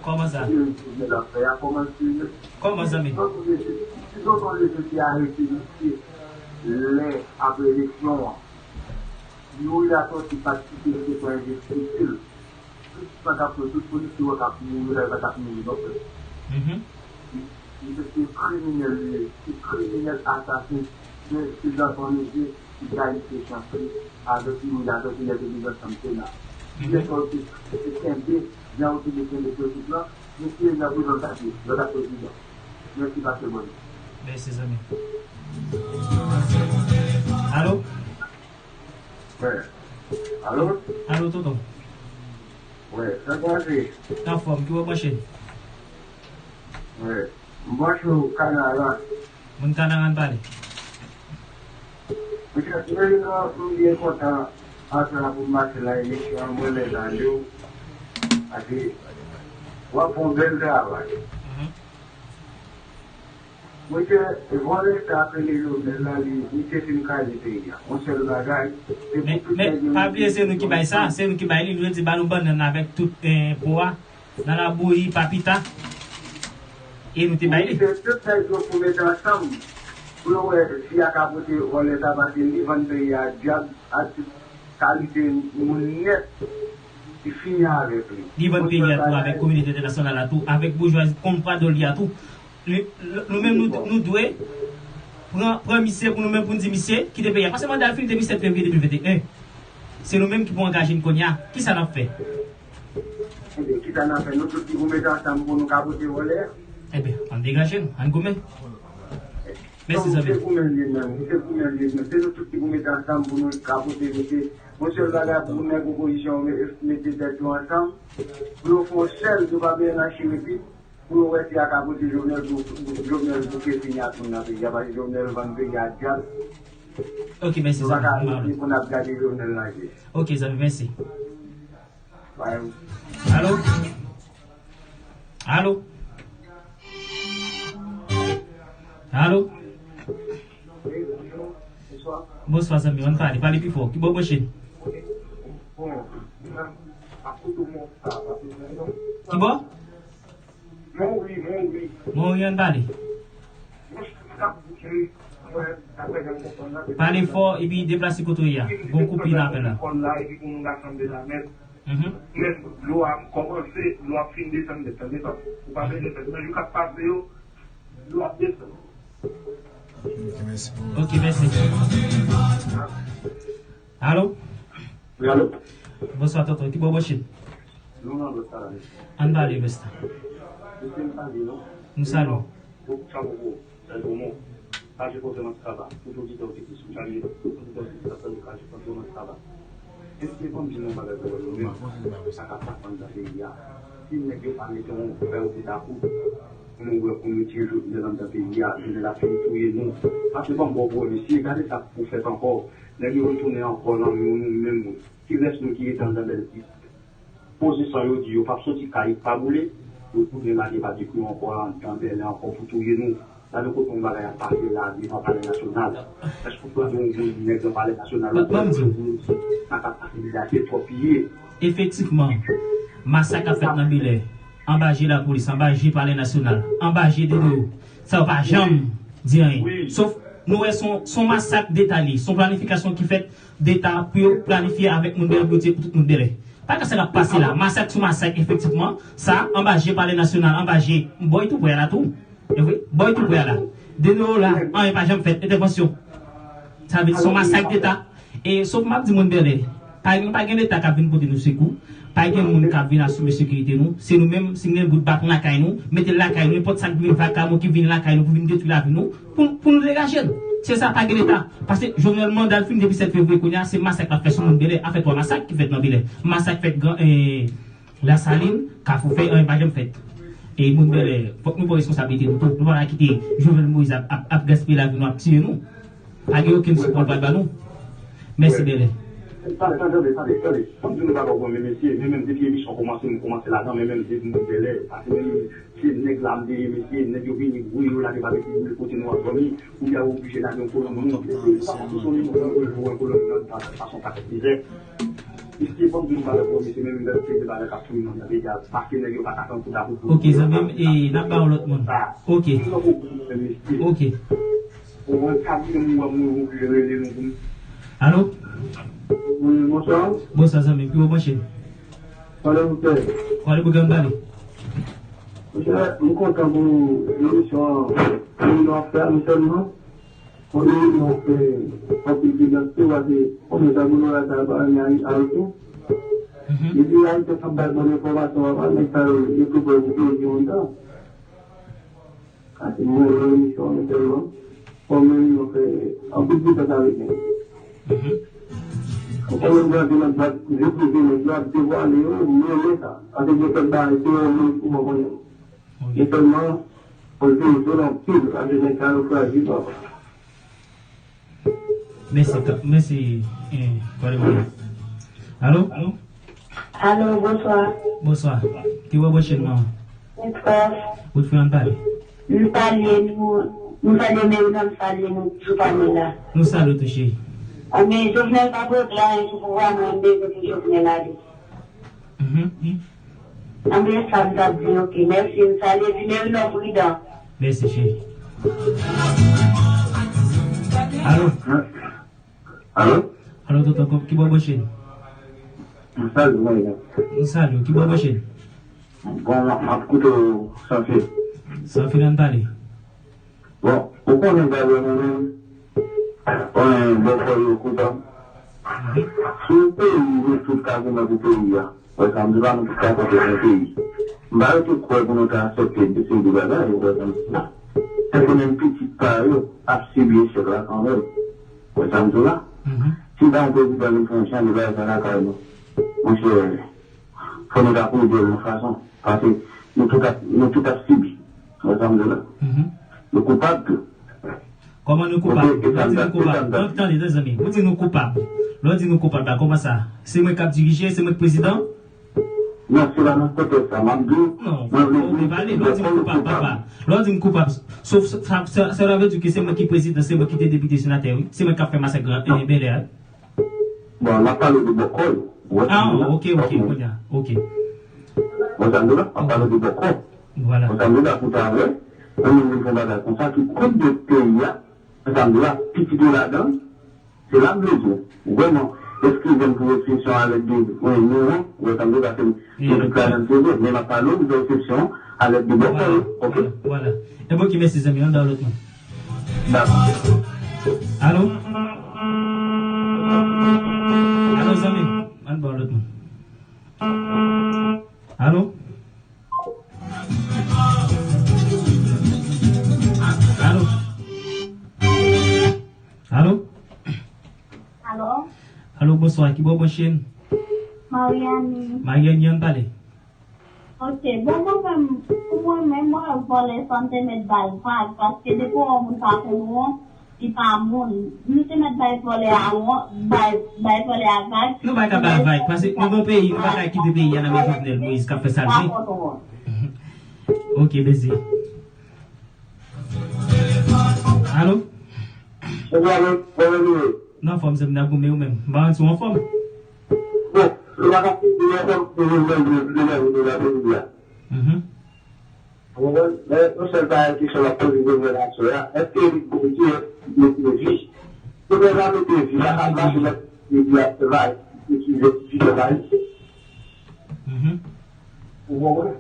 Kòman sa? Youri Jovenel ap fè a, kòman se? Kòman, zanmi? Jan ton leve, si jan ton leve te arete misye lè apre eleksyon an, Youri a soti pa t kite misye pran envestitil. Tout sa k ap fè, tout polisye w k ap mouri la, yo pa t ap mouri non, frè. Mhm. Misye se kriminèl li ye. Se kriminèl, asasen. Men se jan ton leve ki bay misye chans li avèk Youri avèk lè yo te ansanm Sena. Lè sa yo te, te kenbe, jan yo te kenbe prensip lan, misye nan prizon tate, lòt ak prezidan. Mèsi, pastè Boni. Mèsi, zanmi. Alo? Wè. Alo? Alo, tonton. Wè, sa k pase? Anfòm, ki w ap branche? Wè. M branche w Kanara. Moun Kanara, ann pale. Monchè, premyèman, m byen kontan antre la pou m mache la emisyon an, mwen renmen tande w. Paske w ap fè yon bèl travay. Mhm. Monchè, vòlè sa k rele Jovenel la, li, misye fin kraze peyi a. Yon sèl bagay, se pou tout nèg yo. Men, men, pa bliye, se nou ki bay sa, se nou ki bay li, nou te di ba nou bannann avèk tout, eh, po a. Nan labouyi, pa pita. E nou te bay li. Se tout nèg yo pou mete ansanm pou yo wè fi a ka pote vòlè sa, paske li vann peyi a dyab ak tout kalite moun nèt ki fini avèk li. Li vann peyi a tou avèk kominote entènasyonal la tou, avèk boujwazi konn pa do li a tou. Li, nou menm nou, nou dwe pran, pran misye pou nou menm pou n di misye kite peyi a. Paske manda l fini depi sèt fevriye de mil venteyen. Se nou menm ki pou angaje n kounye a. Kisa n ap fè? Ebyen, kisa n ap fè? Nou tout ki pou mete ansanm pou nou ka pote vòlè a? Ebyen, ann degaje nou, ann goumen. Mèsi, zanmi. Se goumen l ye menm, se goumen l ye menm. Se nou tout ki pou mete ansanm pou nou ka pote mete yon sèl bagay pou nèg opozisyon yo me- mete tèt yo ansanm. Pou yo fè yon sèl, yo pa bezwen nan chire pit. Pou yo wè si y a ka pote Jovenel pou Jovenel bouke fini ak moun nan peyi a, paske Jovenel vann peyi a dyab. Ok, mèsi, zanmi. Yo pa ka rete pou n ap gade Jovenel nan je. Ok, zanmi, mèsi. Alo? Alo? Alo? Bonswa, zanmi, ann pale, pale pi fò. Ki bò w branche? Ki bò? Monwi, ann pale. Pale fò epi deplase kote w ye a. Gon koupi nan apèl la. Mhm. Ok, mèsi. Alo? Wi, alo? Bonswa, tonton. Ki bò w branche? Nou nan lwès la, la, mesye. Ann pale, lwès la. Mesye, m salye nou. Nou salye w. Bon, chapo pou ou. Chapo pou ou. Kache konfyans kaba. Tout oditè ou ki sou chaje, tout oditè ou ki sou chaje, kache konfyans kaba. Mesye, ban m di nou yon bagay pou nou menm. Sa k ap pase anndan peyi a. Si nèg yo pa mete yon frè ou pou ta pou, pou nou wè pou nou tire Jovenel anndan peyi a, Jovenel ap fin touye nou. Paske ban m ba w pou wè, mesye, gade sa k pou fèt ankò. Nèg yo retounen ankò nan men nou menm. Ki rès nou ki rete anndan Bèlzit? Pozisyon yo di yo p ap soti kay pa boule, yo tounen lage badikri yo ankò anndan Bèlè ankò pou touye nou. Gade kote yon bagay ap pase la devan Palè Nasyonal. Èske w tande yon moun nèg nan Palè Nasyonal ou pran pou sa k ap pase la se twòp ye. Efektivman, masak k ap fèt nan Bèlè, anba je lapolis, anba je Palè Nasyonal, anba je D D O, sa yo pa janm di anyen. Sof nou wè se yon, se yon masak deta li, se yon planifikasyon ki fèt deta pou yo planifye avèk moun Bèlè pou yo tiye pou tout moun Bèlè. Pa ka sa k ap pase la, masak sou masak, efektivman, sa anba je Palè Nasyonal, anba je, bò tou prè la tou. E vre, bò tou prè la. D D O la, anyen pa janm fèt, entèvansyon. Sa vle di se yon masak deta. E sof m ap di moun Bèlè, pa gen, pa gen leta k ap vin pote nou sekou, pa gen moun k ap vin asire sekirite nou. Se nou menm, si nou gen bout bak lakay nou, mete l lakay nou, nenpòt sa k vin vakabon ki vin lakay nou pou vin detwi lavi nou, pou, pou nou degaje l. Se sa, pa gen leta. Paske Jovenel manda l fini depi sèt fevriye, kounye a se masak l ap fè sou moun Bèlè, afè twa masak ki fèt nan Bèlè. Masak fèt Gran, eh, Lasalin, Kafou Fèy, anyen pa janm fèt. E moun Bèlè, fòk nou pran responsablite nou tou. Nou pa ka kite Jovenel Moïse ap, ap, ap gaspiye lavi nou, ap tiye nou. Pa gen okenn sipò l pral ba nou. Mèsi, Bèlè. Tande, tande, tande, tande. Ban m di nou bagay, bon, men mesye, men menm depi emisyon kòmanse, m kòmanse ladan, men menm depi moun Bèlè, paske men menm se nèg la m te ye, mesye, nèg yo vini, voye yo lage babetid, boule kote nou ap dòmi, kounye a yo oblije lage yon kolonn moun, mesye, sa pa sou son nivo, yon kolonn moun nan, nan fason pa fèt mizè. Mesye, ban m di nou bagay, bon, mesye, men menm lè se de bagay k ap touye moun nan peyi a, paske nèg yo pa ka tann pou ta pou. Ok, zanmi m, e, n ap ba w lòt moun. Ok. Ok. Alo? Wi, bonswa. Bonswa, zanmi m. Ki bò w branche? Pale, monchè. Pale, bò w pale. Monchè, m kontan pou emisyon an. Moun yo ap fè a, men sèlman, pou emisyon an fè anpil dega, se paske konbyen sa moun yo la sa pa renmen Ayiti. Depi Ayiti ap bay bon enfòmasyon, papa, nèg sa yo, yo tou prè pou peye yo anndan. Sa se mwen nan emisyon an sèlman. Fò mwen yo fè anpil pwosès avèk mwen. Fò mwen gade nan dwat, reprize nèg yo ap devwale yo, mwen renmen sa. Paske gen kèk bagay, se yon moun ki pou mwen konnen. Men sèlman, fò l veye anpil, paske nèg sa yo frajil, papa. Mèsi, ka- mèsi, eh, Kòlè Mwen. Alo? Alo, bonswa. Bonswa. Ki bò w branche, manman? Woodfrè. Woodfrè, ann pale. Nou salye nou, nou salye Merilan, nou salye nou, Joupamela. Nou salye w tou, cheri. Anben, Jovenel pa pou regle anyen sou pouvwa, mwen, m bezwen pou Jovenel ale. Mhm. Anben, sa m t ap di, ok. Mèsi, m salye Jimmy Love Pridan. Mèsi, cheri. Alo? Alo? Alo, tonton, ki bò w branche? M salye w, mwen. M salye w, ki bò w branche? Bon, m ap koute w, Sanfil. Sanfil, ann pale. Bon, ou konnen valè nou menm, konnen lè fò yo koupab. Si yon peyi, nou tout ka goumen pou peyi a. Wè sa m di la, nou tout ka kontre yon peyi. M pa rete kwè pou nou ta aksepte de seri de bagay, ou wè sa m di la. Èske menm pitit pa yo ap sibi echèk la kanmenm? Ou wè sa m di w la? Si pa yon prezidan vin fè yon jan de bagay sa lakay nou, monchè, fò nou ta kouri dèyè l yon fason. Paske nou tout ap, nou tout ap sibi. Ou wè sa m di w la? Nou koupab tou. Kòman nou koupab? Lè w di nou koupab, donk, tande, tande, zanmi. Ou di nou koupab. Lè w di nou koupab la, kòman sa? Se mwen k ap dirije, se mwen k prezidan? Non, se pa nan kontèks sa m ap di w. Non, fò w pale. Lè w di m koupab, papa. Lè w di m koupab, sa, sa vle di ke se mwen ki prezidan, se mwen ki te depite, senatè, wi. Se mwen k ap fè masak Gran, eh, Bèlè a, wi. Bon, n ap pale de bòkò yo. Ah, ok, ok, kounye a, ok. Ou wè sa m di w la? N ap pale de bòkò. Vwala. Ou wè sa m di w la, pou ta wè, ou menm vin fè yon bagay konsa ki kont de peyi a, ou wè sa m di w la, pitit ou ladan l, se la m vle di w. Vrèman, eskize m pou ekspresyon a lèt de, wi, nou an, ou wè sa m di w la, se nou tout ladan l se vre, men m ap pale w de ekspresyon a lèt de bòkò yo, ok? Vwala, vwala. E bon, ok, mèsi, zanmi, ann ba lòt moun. Dakò. Alo? Alo, zanmi? Ann ba lòt moun. Alo? Alo? Alo? Alo? Alo, bonswa. Ki bò w branche n? Mariani. Mariani, ann pale. Ok, bon, mwen menm, pou mwen menm, mwen wè vòlè sa, m te mèt ba l vag, paske depi w wè yon moun pa konn wont, li pa moun. Nou te mèt bay vòlè a wont, bay, bay vòlè a vag. Nou pa ka ba l vag, paske nou gon peyi, nou pa ka kite peyi a nan men Jovenel Moïse k ap fè sa l vle. Ok, mèsi. Alo? Alo, alo, kòman nou ye? N anfòm, zanmi, n ap goumen, ou menm? M pa santi w anfòm. Bon, nou pa ka di nou anfòm pou nou menm, nou menm, nou nan peyi a. Mhm. Ou konprann? Men yon sèl bagay kesyon m ap poze Jovenel aswè a, èske li Bondye, èske li mete vi? Si Bondye pa mete vi, pa ka mache nan peyi a travay, li jistifye travay. Mhm. Ou konprann?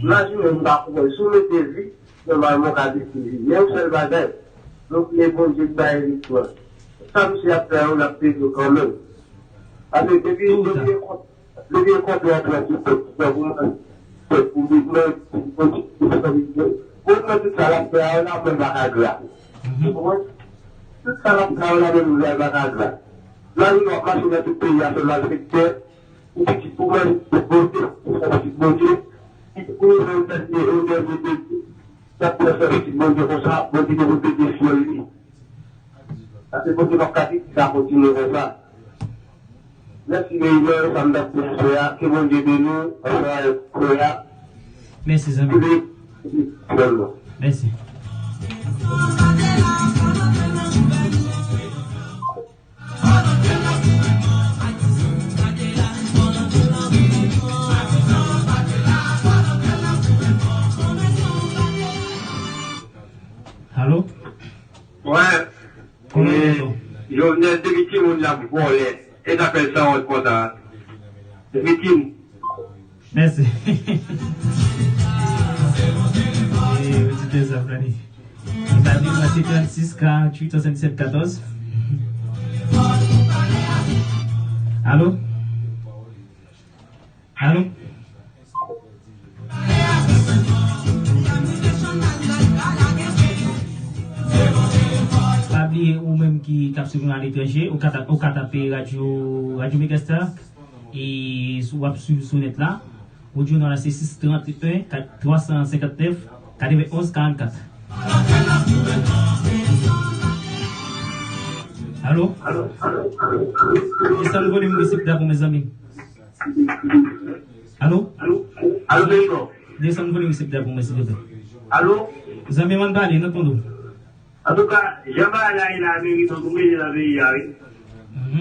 Imajine m pa konprann. Si w mete vi, nòmalman w ka detwi vi. Men yon sèl bagay, nou vle Bondye bay li pran. Sa misye ap fè a yo, l ap peye yo kanmenm. Paske depi, depi Depi e konplo w ap pran sou pèp, pran pou manje, pèp pou bezwen, pou kontinye pou fè bezwen. Bon, nan tout sa l ap fè a, yo la menm pa ka gra. Ou konprann? Tout sa l ap fè a, yo la menm yo pa ka gra. La, nou ap mache nan tout peyi a, fè malfektè, pou pitit pou manje, pou pote, pou fè pitit Bondye, pou nou fè yon dènye, yon dènye dezi. Sa k fè fè pitit Bondye konsa, Bondye te pou pete fyèl li. Paske Bondye p ap ka kite sa kontinye konsa. Mèsi, Meyidan, sa m t ap di aswè a. Ke Bondye beni w, ansanm avèk frè a. Mèsi, zanmi. Mèsi. Alo? Wè. Kòman e ye? Jovenel depi timoun l ap vòlè. E sa fè l sanwont konsa. Depi timoun. Mèsi. E, oditè sa, Frani. Etabli se trannsis karanntuit swasanndisèt katòz. Alo? Alo? Pa bliye, ou menm ki, k ap swiv nou aletranje, ou ka ta-, ou ka tape radyo, radyo Megastar, e si w ap swiv sou nèt la, ou jwenn nou la se sis trant en, twa san senkannnèf, katrevenn onz karannkat. Alo? Desann volim wi, silvouplè, pou mezanmi. Alo? Alo, Beylo. Desann volim wi, silvouplè, pou mwen, silvouplè. Alo? Zanmi m, ann pale, n ap tande w. Antouka, jan bagay la ye la, meritan pou mete nan peyi a, wi.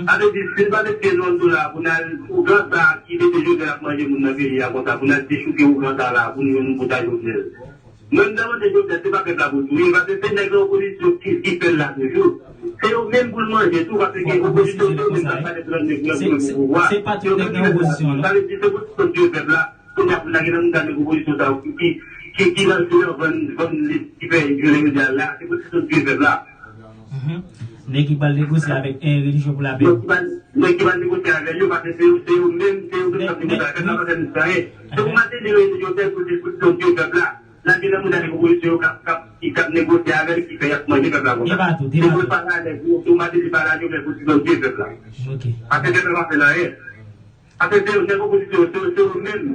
Sa vle di, si n pa mete nou anndan la, pou n al ougan sa ki mete Jovenel ap manje moun nan peyi a konsa, pou n al dechouke ougan sa la, pou n jwenn yon bout a Jovenel. Mwen, m ta mande Jovenel, se pa pèp la pou touye, paske se nèg nan opozisyon ki, ki fè l la toujou. Se yo menm pou l manje tou, paske opozisyon se yo menm k ap pale pou nèg nan pou pouvwa. Se yo menm ki fè l la toujou. Sa vle di, se pou l touye pèp la. Kounye a pou lage nan mouda nèg opozisyon sa yo ki, ki, ki, ki lanse yo vann, vann lit ki fè jounen jodi a la, se pou se sot vye pèp la. Nèg ki pral negosye avèk en relijyon pou lapè. Nèg ki pral, nèg ki pral negosye avèk yo, paske se yo, se yo menm, se yo menm k ap negosye avèk pèp la, pa fè nou anyen. Se pou Martelly rele Jovenel pou se pou se sot vye pèp la. Lage nan mouda nèg opozisyon yo k ap, k ap, ki, k ap negosye avè l, ki fè y ap manje pèp la konsa. Se pou l pa la nèg yo, pou Martelly pa la, Jovenel pou Tizon tiye pèp la. Paske pèp la pa fè l anyen. Paske se yo, nèg opozisyon, se yo, se yo menm.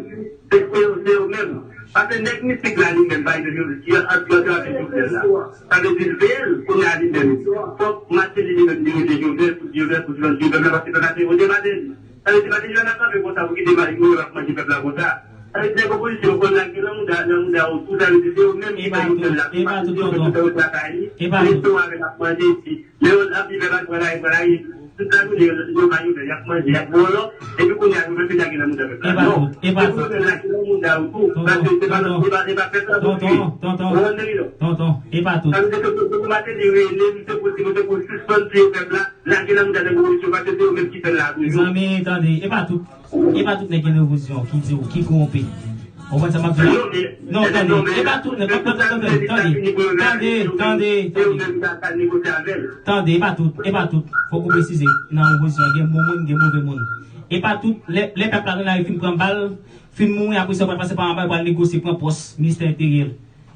Se, se yo, se yo menm. Paske nèg mistik la li menm, pa egzanp, yo, ki antre avèk Jovenel la. Sa vle di l veye l, kounye a li menm. Fòk Martelly li menm dirije Jovenel, pou Jovenel, pou Tizon tiye pèp la, paske pèp la te vote Martelly. Sa vle di, pa te jwenn ap kanpe konsa pou kite Marik Morin ap manje pèp la konsa. Sa vle di, nèg opozisyon yo konn lage nan mouda, nan mouda yo tou, sa vle di, se yo menm ki fè Jovenel la, se yo menm ki fè yo lakay li, restoran avè l ap manje isi. Lè yo ap viv, ap pran lari, pran lari, tout lajounen, yo, yo pa Jovenel, y ap manje, y ap vòlò, epi kounye a, yo menm ki lage nan mouda pèp la. Non, se pou Jovenel lage nan mouda yo tou, paske se pa, se pa, se pa pèp la pou l viv. Ou konprann, Leridon? Tonton, e pa tout. Sa vle di, se pou, se pou Martelly rele, se pou, se pou, se pou sispann tiye pèp la, lage nan mouda nèg opozisyon, paske se yo menm ki fè l la toujou. Zanmi, tande, e pa tout, e pa tout nèg ki nan opozisyon ki di w, ki kowonpi. Ou konprann sa m ap di w la? Non, tande, e pa tout nèg, tande, tande, tande, tande, tande, e pa tout, e pa tout. Fòk ou presize, nan opozisyon, gen bon moun, gen move moun. E pa tout, lè, lè pèp la nan lari fin pran bal, fin mouri, apre sa, yo pral pase pa anba, yo pral negosye, pran pòs, ministè enteryè.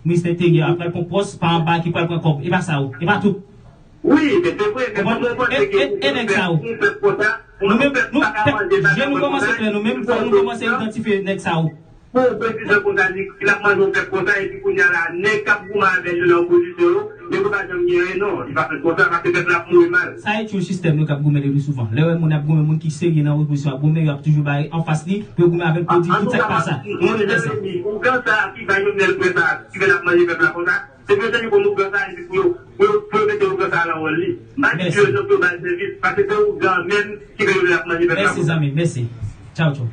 Ministè enteryè a pral pran pòs pa anba ki pral pran kòb. E pa sa, wi. E pa tout. Wi, men se vre, men fò nou panse ke e, e, e nèg sa, wi. Pou fè konsa, pou nou fè pa ka manje, pa ka manje konsa, je nou kòmanse klè, nou menm, fò nou kòmanse idantifye nèg sa, wi. Pou yon prezidan konsa, li, l ap manje yon pèp konsa, epi kounye a la, nèg k ap goumen avè l yo nan opozisyon yo, men yo pa janm gen anyen, non. Li pa fèt konsa, paske pèp la ap mouri mal. Sa e tchoul sistèm yo k ap goumen le pli souvan. Lè yo wè moun ap goumen, moun ki serye nan opozisyon ap goumen, yo ap toujou bare anfas li, pou yo goumen avè l, pou yo di tout sa k pa sa. Moun Jeremi, ougan sa a ki bay Jovenel prè sa a, ki fè l ap manje pèp la konsa, se pou yo sèvi konn ougan sa a, epi pou yo, pou yo, pou yo mete ougan sa a nan wòl li. M pa di ke yo, yo ba l sèvis, paske se ougan menm ki fè Jovenel ap manje pèp la konsa. Mèsi, zanmi, mèsi. Tchaw, tchaw.